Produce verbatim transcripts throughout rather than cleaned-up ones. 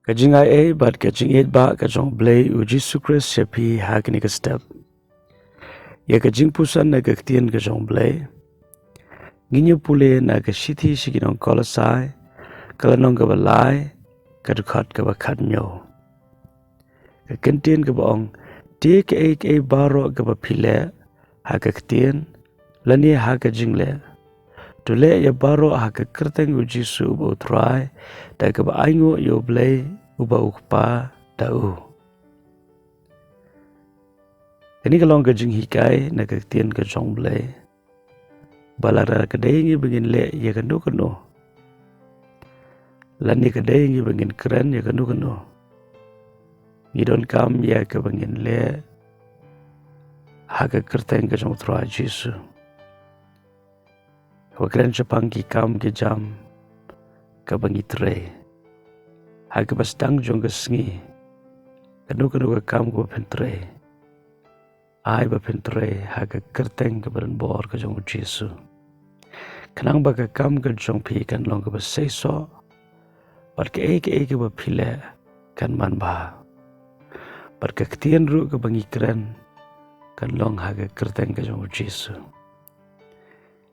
Ka jingai ei bad ka jingïeit ba ka jong Blei u Jisu Khrist sha phi ha kane ka step. Ïa ka jingpuson na ka ktien ka jong Blei. Ngin ïa pule na ka shithi sha ki nong Kolosai, ka lynnong kaba lai, ka dkhot kaba khatñiew. Ka kyntien kaba ong, te kaei kaei baroh kaba phi leh, ha ka ktien, lane ha ka jingleh. To leh ïa baroh ha ka kyrteng u Jisu uba u Trai, da kaba ainguh ïa u Blei, uba u Kpa, da u. Kane ka long ka jinghikai, na ka ktien ka jong Blei. Ba lada ka dei ngi ba ngin leh ïa kano kano. Lane ka dei ngi ba ngin kren ïa kano kano. Ngi donkam ïa kaba ngin leh. Ha ka kyrteng ka jong u Trai Jisu. Kaba kren shaphang ki kam ki jam. Kaba ngi trei. Ha kaba sdang jong ka sngi. Kano kano ka kam kaba phin trei. Ai ba phin trei ha ka kyrteng kaba donbor ka jong u Jisu. Khnang ba ka kam ka jong phi kan long kaba seisoh. Bad kaei kaei kaba phi leh kan man bha. Bad ka ktien ruh kaba ngi kren kan long ha ka kyrteng ka jong u Jisu.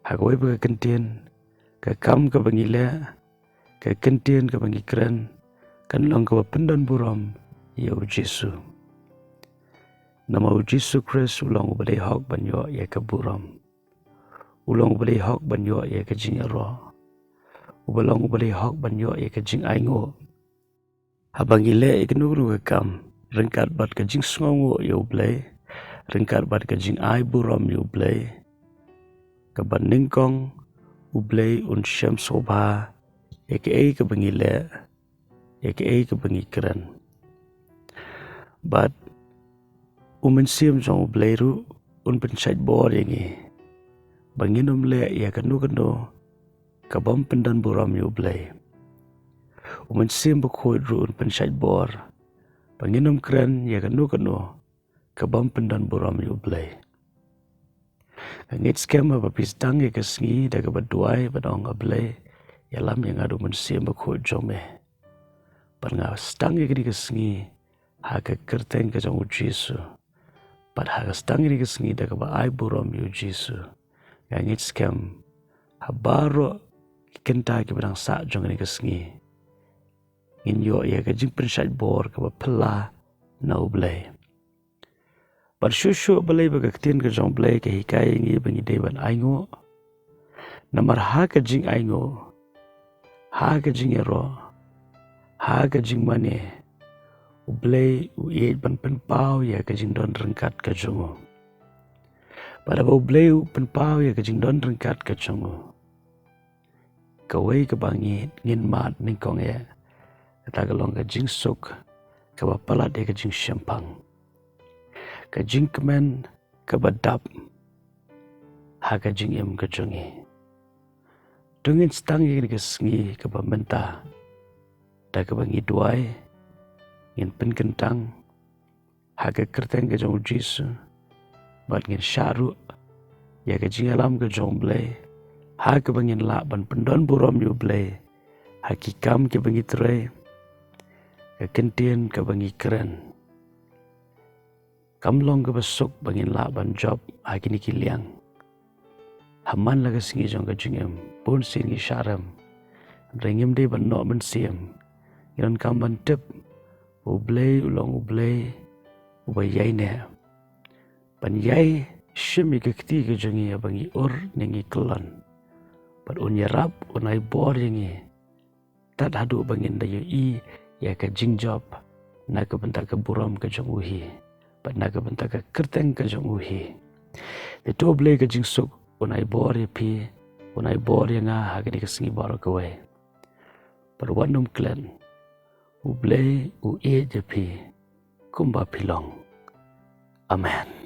Ha kawei pat ka kyntien, ka kam kaba ngi leh, ka kyntien kaba ngi kren, kan long kaba pyndonburom ïa u Jisu. Namar u Jisu Khrist u long uba dei hok ban ïoh ïa ka burom. U long uba dei hok ban ïoh ïa ka jingïaroh. Uba long uba dei hok ban ïoh ïa ka jingainguh. Haba ngi leh ïa kano kano ka kam, ryngkat bad ka jingsngewnguh ïa u Blei, ryngkat bad ka jingai burom ïa u Blei. Kaba nyngkong u Blei un shem sngewbha ïa kaei kaba ngi leh, ïa kaei kaba ngi kren. Bad u Mynsiem jong u Blei ruh un pynshait bor ïa ngi. Ba ngin ym leh ïa kano kano, kabym pyndonburom ïa u Blei. U Mynsiem Bakhuid ruh un pynshait bor. Ba ngin ym kren ïa kano kano, kabym pyndonburom ïa u Blei. Nga ngeit skhem ba phi sdang ïa ka sngi da kaba duwai bad ong A Blei, ïalam ïa nga da u Mynsiem Bakhuid jong me. Bad nga sdang ïa kane ka sngi, ha ka kyrteng ka jong u Jisu. Bad ha ka sdang ïa kane ka sngi da kaba ai burom ïa u Jisu. Nga ngeit skhem, ha baroh ki kynta kiba dang sah jong kane ka sngi. Ngin ïoh ïa ka jingpynshait bor kaba phylla na u Blei. Bad shuh shuh balei ba ka ktien ka jong u Blei ka hikai ïa ngi ba ngi dei ban ainguh. Namar ha ka jingainguh. Ha ka jingïaroh. Ha ka jingmane. U Blei u ïeit ban pynpaw ïa ka jingdon ryngkat ka jong u. Bad haba u Blei u pynpaw ïa ka jingdon ryngkat ka jong u. Kawei kaba ngi ngin mad nyngkong ïa. Kata ka long ka jingsuk. Kaba palat ïa ka jingshemphang. Ka jingkmen kaba dap. Ha ka jingim ka jong ngi. To ngin sdang ïa kane ka sngi kaba mynta. Da kaba ngi duwai. Ngin pynkyntang. Ha ka kyrteng ka jong u Jisu. Bad ngin shah ruh. Ïa ka jingïalam ka jong u Blei. Ha kaba ngin lah ban pyndonburom ïa u Blei. Ha ki kam kiba ngi trei. Ka kyntien kaba ngi kren. Kam long kaba suk ba ngin lah ban jop ha kine ki liang. Ha man la ka sngi jong ka jingim, bun sien ngi shah rem. Hynrei ngim dei ban noh mynsiem. Ngi donkam ban tip. U Blei u long u Blei. Uba ïaineh. Ban ïai shim ïa ka kti ka jong ngi haba ngi ur ne ngi kyllon. Bad un ïarap un ai bor ïa ngi. Tad haduh ba ngin da ïohi ïa ka jingjop. Na ka bynta ka burom ka jong u hi. Bad na ka bynta ka kyrteng ka jong u hi. Te to Blei ka jingsuk un ai bor ïa phi. Un ai bor ïa nga ha kane ka sngi baroh kawei. Bad wat nym klet. U Blei u ïeit ïa phi. Kumba phi long. Amen.